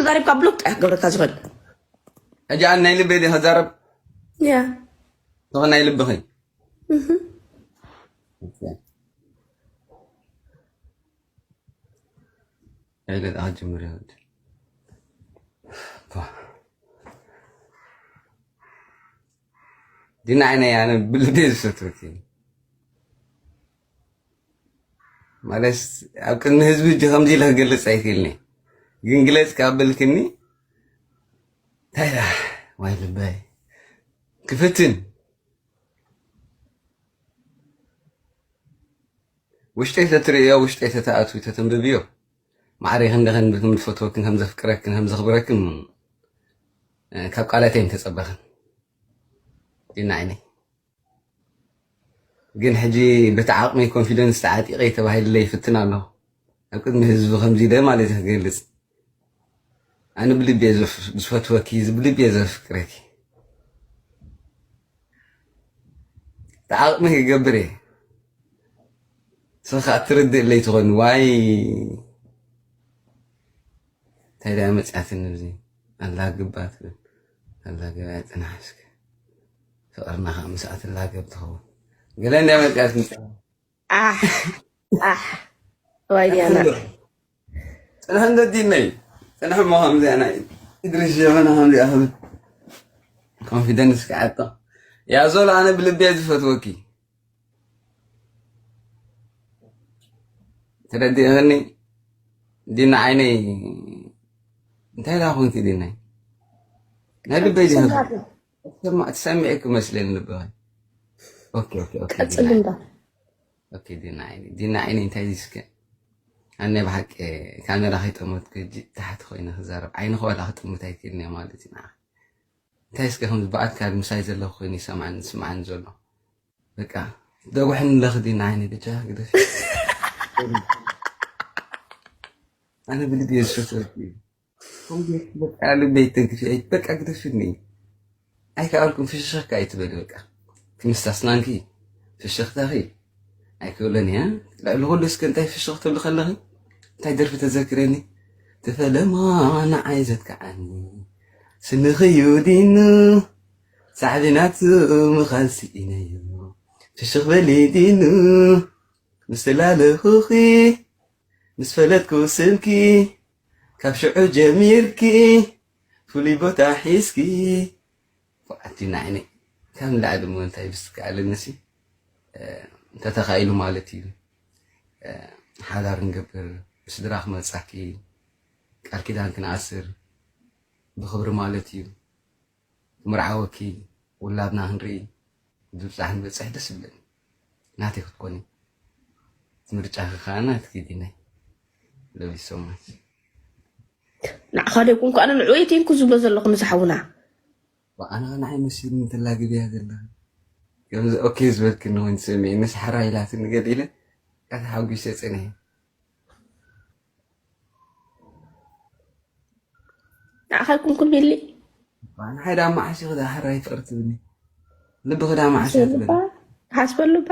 ተዛሪብካ ብሎክ ጥራሕ ክገብረካ ዝኽእል። ሕጂ ኣነ ናይ ልበይ ዲ ክዛረብ ያ ትኾን ናይ ልብኺ ኣይለ ኣጅምር ዲና ዓይነይ ኣነ ብልቤ ዝፈትወኪ ማለት ኣብ ቅድሚ ህዝቢ እጅ ከምዚ ኢለ ክገልፅ ኣይክእልኒ ግን ግለፅ ካብ በልክኒ እንታይ ኢላ ዋይ ልበይ ክፍትን ውሽጠይ ተትርእዮ ውሽጠይ ተተኣትዊ ተተንብብዮ ማዕረይ ክንደኸን ብክም ዝፈትወክን ከም ዘፍቅረክን ከም ዘኽብረክን ካብ ቃላተይ ተፀበኽን ዲና ዓይነይ ግን ሕጂ በቲ ዓቕመይ ኮንፊደንስ ተዓጢቐ ተባሂለይ ይፍትን ኣለኹ ኣብ ቅድሚ ህዝቢ ከምዚ ኢለ ማለት ክገልፅ ኣነ ብልቤ ዝፈትወኪ ብልቤ ዘፍቅረኪ ተዓቕሚ ክገብር እየ ስኻ ትርድእ ለይ ትኾን ዋይ እንታይ ደኣ መፅኣትኒ ብዚ ኣላ ግባ ትብል ኣላ ገበያ ፅናሕ እስከ ፍቕርና ከዓ ምስኣ ትላገብ ትኸውን ገለ እንዳ መፅኣትኒ ኣሕ ኣሕ ዋይ ዲያና ፅንሕ እንዶ ዲነይ ፅንሕ እሞ ከምዚኣ ናይ ኢድሪስ ጀበና ከምዚኣ ክብል ኮንፊደንስ ክዓጦ ያዞል ኣነ ብልቤ ዝፈትወኪ ተረዲእኸኒ ዲና ዓይነይ እንታይ ዳ ኮንኪ ዲናይ ናይ ልበይ ዲና ትሰምዐኪ መስለኒ ልበኸ ቀፅል እንዳ ዲና ዓይኒ ዲና ዓይኒ እንታይ ዚስከ ኣነ ብሓቂ ካሜራ ከይጠመትኩ ሕጂ ታሕቲ ኮይነ ክዛረብ ዓይኒ ከዋላ ክጥምት ኣይክእልን እየ ማለት እዩ ንዓ እንታይ እስከ ከም ዝበኣትካ ምሳይ ዘለኹ ኮይኑ ይሰምዓኒ ዝስምዓኒ ዘሎ በቃ ደጉሕኒ ኣለኺ ዲና ዓይኒ ብቻ ግደፊ ኣነ ብልቢ እየ ዝፈትወኪ እዩ በቃ ልበይ ተንክፊ በቃ ግደፍኒ ኣይከኣልኩም ፍሽኽካ ኣይትበሊ በቃ ክምስታስናንኪ ፍሽኽታኺ ኣይክብለን እያ ልዕሊ ኩሉ እስከ እንታይ ፍሽኽ ትብሊ ከለኺ እንታይ ደርፊ ተዘክረኒ ተፈለማ ንዓይ ዘትከዓኒ ስምኺ እዩ ዲኑ ሳዕቢናቱ ምኻን ስኢነዮ ፍሽኽ በሊ ዲኑ ምስ ተላለኹኺ ምስ ፈለጥኩ ስምኪ ካብ ሽዑ ጀሚርኪ ፍሉይ ቦታ ሒዝኪ ኣቲ ንዓይኒ ካብ ንላዕሊ እሞ እንታይ ብዝከኣለኒ ሲ እንተተኻኢሉ ማለት እዩ ሓዳር ንገብር ብስድራ ክመፃኪ ቃል ኪዳን ክንኣስር ብኽብሪ ማለት እዩ ክምርዓወኪ ውላድና ክንርኢ ዝብፃሕ ንበፅሕ ደስ ይብለኒ ናተይ ክትኮኒ ምርጫ ከዓ ናትኪ ዲናይ ለቪ ሶማች ንዓኻ ደይኮንኩ ኣነ ንዑ የቴንኩ ዝብሎ ዘለኹ ንዝሓውና ኣነ ንዓይ መሲልኒ ተላግብያ ዘለኺ ከምዚ ኦኬ ዝበልክኒ ኮይኑ ሰሚዐ ንስሓራ ኢላትኒ ገለ ኢለ ተሓጒሰ ፀኒሐ ንዓኻ ይኩንኩን ቢሊ ንሓይ ዳ መዓስ ኢኺ ዳ ሕራይ ፍቅሪ ትብኒ ልብኺ ዳ መዓስ ኢኺ ትብኒ ሓስበሉ እባ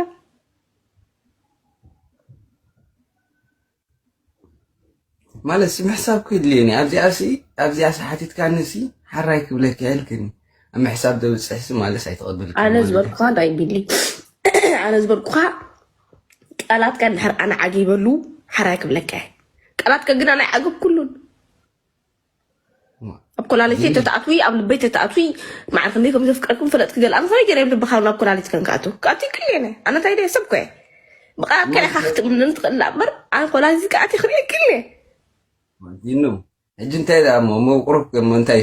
ማለት ሲ ምሕሳብ ክድልየኒ ኣብዚኣ ሲ ኣብዚኣ ሲ ሓቲትካኒ ሲ ሓራይ ክብለካ ኢልክኒ ኣብ ምሕሳብ ደብፅሕ ሲ ማለት ኣይተቐብልካ ኣነ ዝበልኩኻ እንታይ ቢሊ ኣነ ዝበልኩኻ ቃላትካ እንድሕር ኣነ ዓጊበሉ ሓራይ ክብለካ እየ ቃላትካ ግን ኣነ ኣይዓገብኩሉን ኣብ ኮላሊተይ ተተኣትዊ ኣብ ልበይ ተተኣትዊ ማዕር ክንደይ ከም ዘፍቅረኩም ፈለጥኪ ገለ ኣነ ከመይ ገይረ ልብኻ ናብ ኮላሊት ከንካኣቱ ክኣቱ ይክእል እየ ኣነ እንታይ ደየ ሰብ ኮየ ብቃላት ከለካ ክትምንን ትኽእል እምበር ኣነ ኮላሊት ክኣት ይኽእል ይክእል እየ ዲኑ ሕጂ እንታይ ደኣ እሞ መቁሩብ እሞ እንታይ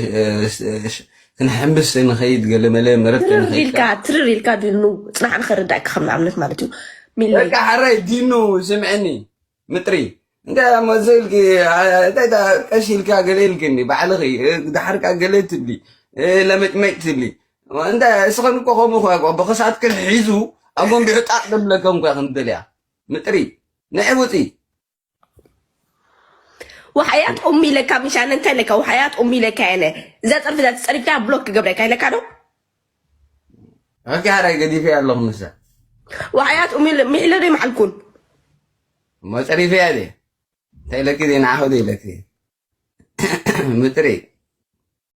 ክንሕምብስ ንኸይድ ገለ መለ መረት ትርር ኢልካ ትርር ኢልካ ዲኑ ፅናሕ ንኸርዳእካ ከም ንኣብነት ማለት እዩ ሚለይ በቃ ሓራይ ዲኑ ስምዐኒ ምጥሪ እንታይ መዘ ኢልኪ እንታይ ዳ ቀሽ ኢልካ ገለ ኢልክኒ ባዕልኺ ድሓርካ ገለ ትብሊ ለመጭመጭ ትብሊ እንታይ እስኸን እኮ ከምኡ ኳ ብኽሳትክን ሒዙ ኣጎንቢሑ ጣጥ ደብለከም ኳ ከም ደልያ ምጥሪ ንዒ ውፂ ውሓያት ኡሚ ኢለካ ምሻነ እንታይ ኢለካ ውሓያት ኡሚ ኢለካ የነ እዛ ፀርፊ እዛ ትፀሪፍካ ብሎክ ክገብረካ ኢለካ ዶ ኣኪ ሓራይ ገዲፈ ኣለኹ ምሳ ውሓያት ኡሚ ኢለ- ምሒለ ዶ ይመሓልኩን እሞ ፀሪፈያ ድየ እንታይ ኢለኪ ድየ ንዓኹ ዶ ኢለኪ ምጥሪ